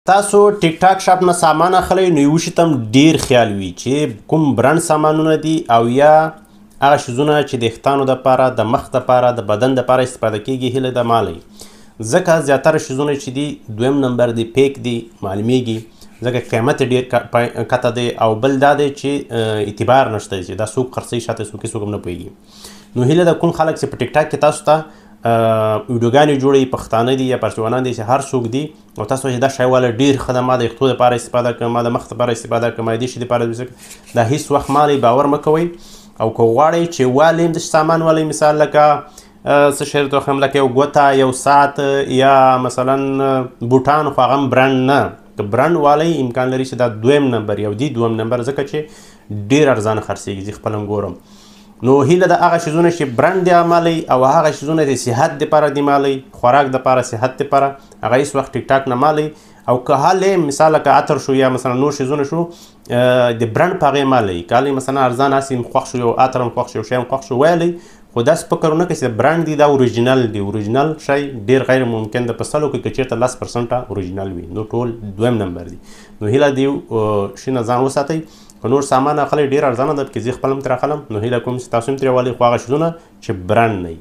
تاسو ټیک ټاک شاپ نه سامان اخلئ نو یو شي ته هم ډیر خیال وي چې کوم برانډ سامانونه دي او یا هغه شیزونه چې د ویښتانو دپاره، د مخ دپاره، د بدن دپاره استفاده کیږي، هیله ده مالئ، ځکه زیاتره شیزونه چې دي دویم نمبر دي، پیک دي معلومیږي، ځکه قیمت یې ډیر کته دی او بل دا دی چې اعتبار نشته چې دا څوک خرڅوي، شاته څوک هېڅوک هم نه پوهېږي. نو هیله ده کوم خلک چې په ټیک ټاک کې تاسو ته ویډیوګانې جوړوي، پښتانه دي یا پارسیوانان دي، چې هر څوک دي، او تاسو چې دا شی والا ډېر ښه ده، ما د ویښتو دپاره استفاده کوم، ما د مخ دپاره استفاده کوم، د دې شي دپاره، دا هیڅ وخت مالئ، باور مه کوئ. او که غواړئ چې والئ هم داسې سامان والئ، مثال لکه څه شی درته وښیم، لکه یو ګوته، یو ساعت، یا مثلا بوټان، خو هغه هم برانډ نه، که برانډ والئ امکان لري چې دا دویم نمبر یو دی، دویم نمبر، ځکه چې ډېر ارزانه خرڅېږي، زه خپله هم ګورم. نو هیله ده هغه شیزونه چې برانډ دی مالئ او هغه شیزونه د صحت دپاره دی مالئ، خوراک دپاره، صحت دپاره، هغه هیڅ وخت ټیک ټاک نه مالئ. او که هلې مثال لکه عطر شو یا مثلا نور شیزونه شو، د برانډ په هغې مالئ. که هلې مثلا ارزان هسې هم خوښ شو، یو عطر هم خوښ شو، یو شی هم خوښ شو، ویلی، خو داسې فکر ونه کړئ چې برانډ دی، دا اوریجنل دی. اوریجنل شی ډېر غیر ممکن ده، په سلو کې که چېرته لس پرسنټه اوریجنل وي، نو ټول دویم نمبر دی. نو هیله دی شي نه ځان وساتئ. که نور سامان اخلئ ډېر ارزانه ده، پکې زه خپل هم ترې اخلم، نو هیله کوم چې تاسو هم ترې والئ، خو هغه شیزونه چې برانډ نه وي.